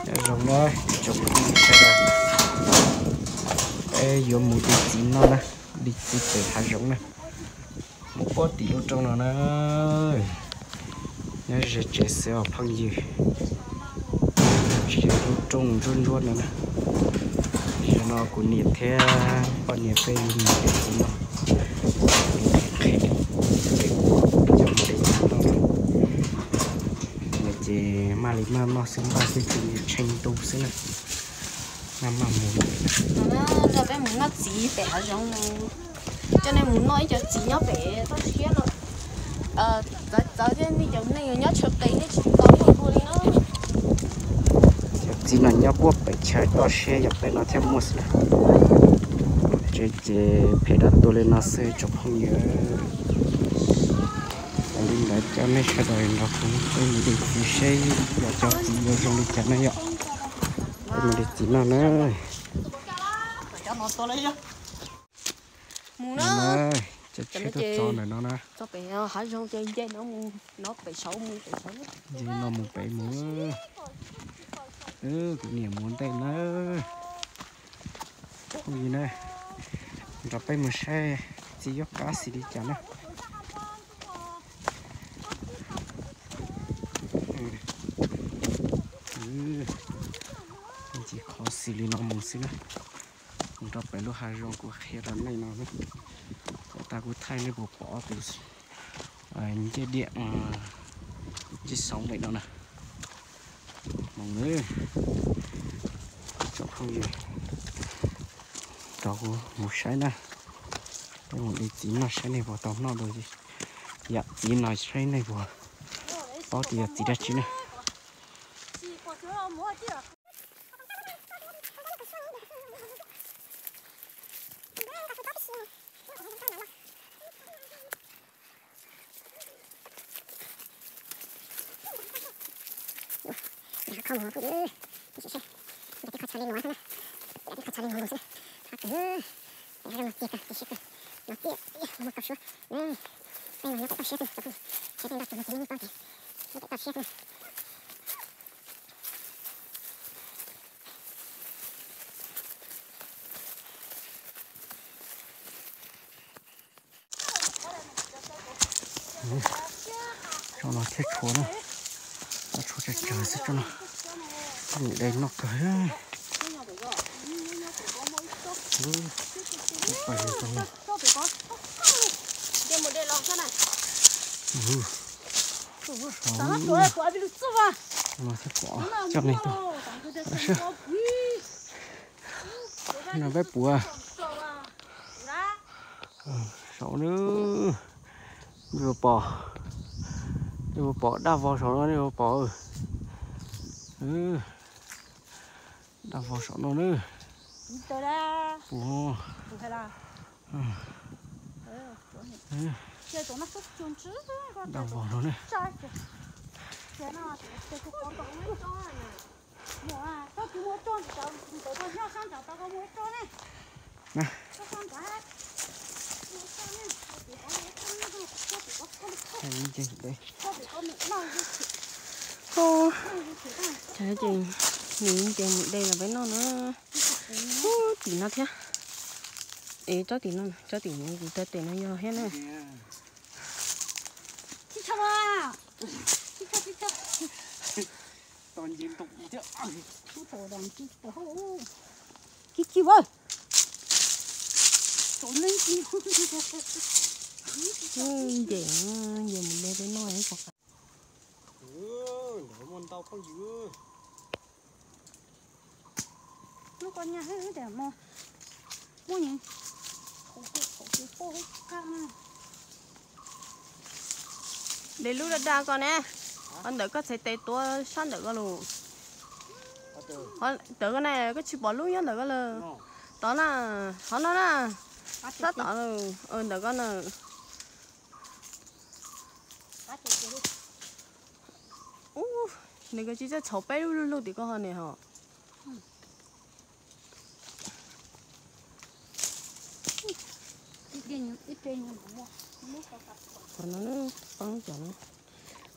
Nyob zoo na, ib tsoom phooj ywg sawv daws, peb yuav mus de txiv noj na, de txiv pem hav zoov na. Mus puag tim lub roob no na. Nyob ze tsev xwb os phooj ywg. Tsis yog lub roob ntsuab ntsuab no na. Zaum no kuv niam thiab poj niam peb yuav mus de txiv noj. Qhia pem cov mus de txiv noj no. Ces maj li maj noj xwb, npaj tej tus ntses tshee tu xwb na. Maj maj mus. Nrog peb mus noj txiv pem hav zoov, coj nej mus noj ib co txiv nyob pem toj siab no. Txawv txawv thiab, nej cov neeg nyob chaw qis nej tsis tau luaj dua li na. Cov txiv no nyob puag pem chaw toj siab yog pem no thiaj muaj xwb na. Tsev ces phem dab tuag li no xwb tsoom phooj ywg. Yog li ntawd coj nej sawv daws nrog kuv peb mus de txiv seb yog cov txiv yuav zoo li cas na yom. Peb mus de txiv noj na. Mus na. Cov tsheb tuaj txog ntawm no na. Txog pem hav zoov ces nce no mus, no pem saud mus pem saud. Nce no mus pem mus. Kuv niam mus ntej na. Phooj ywg na, nrog peb mus saib txiv yuav qab xis li cas na. Ntxim qhov xis li no mus xwb na. Mus rau pem lub hav zoov kuv qhia rau nej no. Thaum tas kuv thaij nej puas pom tus ncej diam tsis xaus npaum no na. Mus nawb, tsoom phooj ywg, rau kuv mus saib na. Peb mus de txiv noj saib nej puas tau noj dua yam txiv no, saib nej puas paub tias yog txiv dab tsi na. Kho mus phooj ywg, ib sim seb, nrog peb kho tshaj li no xwb na, peb kho tshaj li no mus xwb na, qab kawg. Peb zoo no tiag kawg, tiag siab kawg, no tiag, muaj toj siab, peb no nyob pem toj siab xwb, tsis yog peb nrog tug no ces yeej muaj toj ces, nyob pem toj siab xwb. Tsob no thiab tshuav na, tshuav tsawg tsawg xwb tsob no. Nim de noj kawg. Ub, no thiab pom coj li tuaj. No peb puav saum na, nej puas pom, nej puas pom daj vog saum no, nej puas pom daj vog saum no na. Daj vog no na. Ces nws nce mus de los peb noj na. Ub, tim no thiab. Es tsob tim no, tsob tim kuv taw tes no yog thiab na. Nce, nce mus de peb noj. Lub ko nyaj hwb tias muaj, de lub daj daj ko ne, qhov ntawm koj txhais tes tuav sab ntawm ko lus. Ntawm ko ne koj tsis pom lub nyob ntawm ko lawm. Tod na, qhov no na, sab tod, ntawm ko na. Ub, nws koj tsis txawj txhaum peb lub lub lub tim koj ho ne ho. Qhov no poob cov no,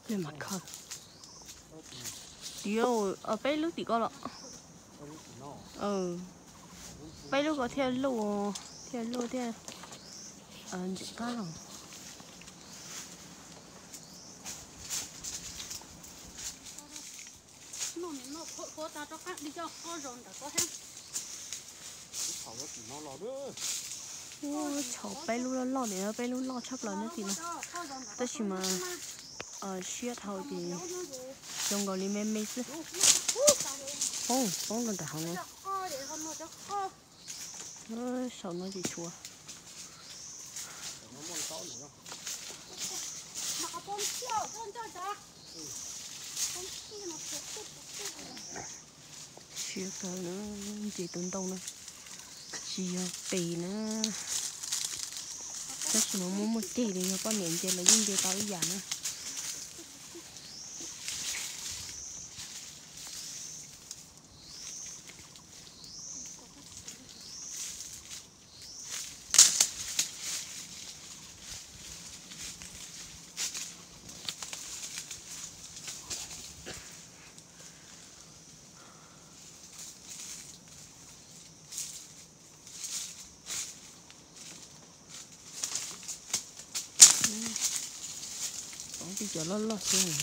pliag mas kho. Tsis yog, peb lub tim ko los. Peb lub ko thiaj luj, thiaj luj thiaj ntsim qab los. Txhaum peb lub loj loj tim no, peb lub loj tshaj plaws nyob tim no. Tab sis mas siab dhau ces zoo nkaus li me me xwb. Poob, poob rau nram hauv no. Saum no tsis tshuav. Siab kawg na, nce tus ntoo na, tsis yog pes na. Tab sis mas muaj muaj ceg li, yog poj niam nce los yeej nce tau ib yam na. Cov loj loj xwb.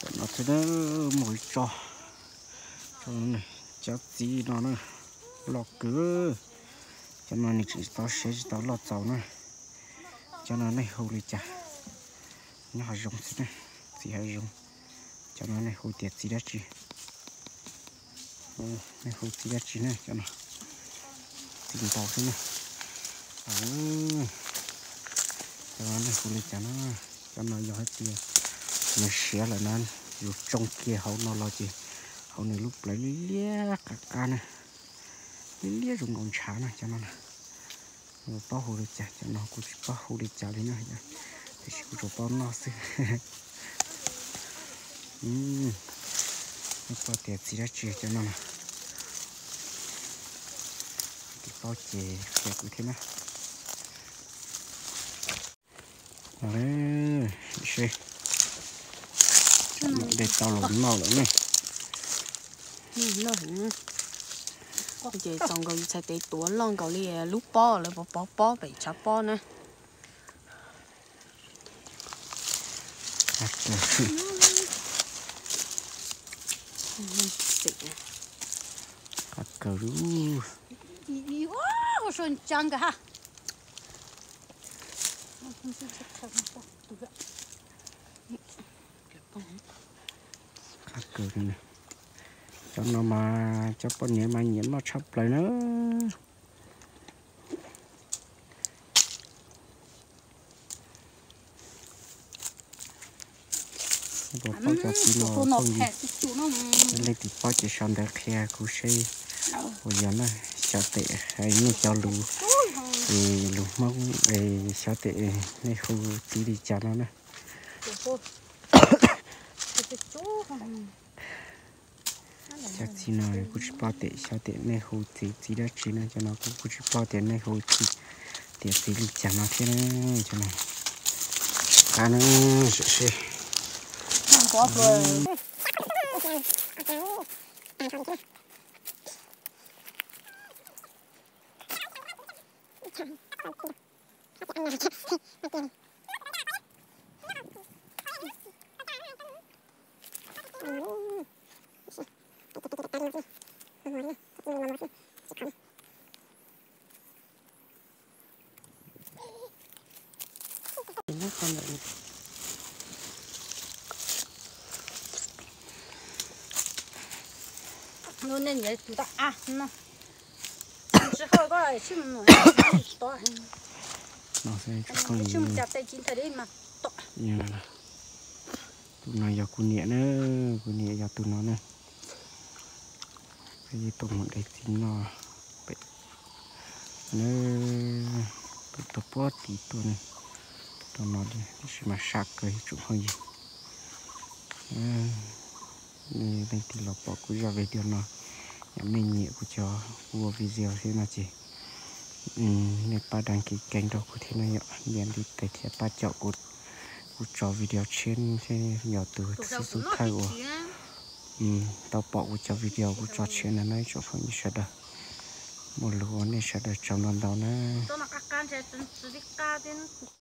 Tam no thiab, muaj ib tsob, cov txiv no na, loj kawg. Cov no nws tseem txaus siav tsis tau loj txaus na. Cov no nej hu li cas? Nyob hav zoov xwb na, txiv hav zoov. Cov no nej hu tias txiv dab tsi? Nej hu txiv dab tsi na? Cov no txiv ntaus xwb na. Cov no nej hu li cas na? Cov no yog hais tias nws siav lawm na, yus tsoo kiag hauv no los ces Hauv nws lub plawv liab liab qab qab na, liab liab zoo nkaus ntshav na cov no na. Paub hu li cas, cov no kuv tsis paub hu li cas li na, tiam sis kuv tsuas paub noj xwb. Tsis paub tias txiv dab tsi cov no na. Tsis paub ces qhia kuv thiab na. Seb, de tau los noj lawm ne. Ces txaus nkaus yus txhais tes tuav loj nkaus li lub pob lawv pov pob pem tshav pob na. Qab kawg li. Qab kawg li. Cov no mas cov poj niam mas nyiam noj tshaj plaws na. Puas paub cov txiv no phooj ywg, leej twg paub ces sau ntawv qhia kuv seb puas yog na. Xyov tes hais nej cov lus, lus Hmoob, xyov tes nej hu txiv li cas no na. Cov txiv no kuv tsis paub tias xyov tias nej hu txiv txiv dab tsi na, cov no kuv kuv tsis paub tias nej hu txiv tias txiv li cas no thiab na. Cov no qab na, sim seb. Lub neej nyiam tus tab a no. Tsis haj koj sib mus tom. Sib mus cas tes tsis nthaim li mas tom. Tus no yog kuv niam na, kuv niam yog tus no na. Peb tuaj mus de txiv no pem na, pem tau puag tim tuaj na, rau no li tab sis mas sab kawg ib tsoom phooj ywg. Nej leej twg los pom kuv zaj video no, yog nej nyiam kuv cov kuv ua video thiab no ces nej pab đăng ký kênh rau kuv thiab na yom, nias ntiv tes thiab pab caum kuv, kuv tso video tshiab thiab yog tus xub xub thawj uas tau pom kuv cov video kuv tso tshiab no na ib tsoom phooj ywg sawv daws. Muaj lus ua nej sawv daws tsaug ntau ntau na.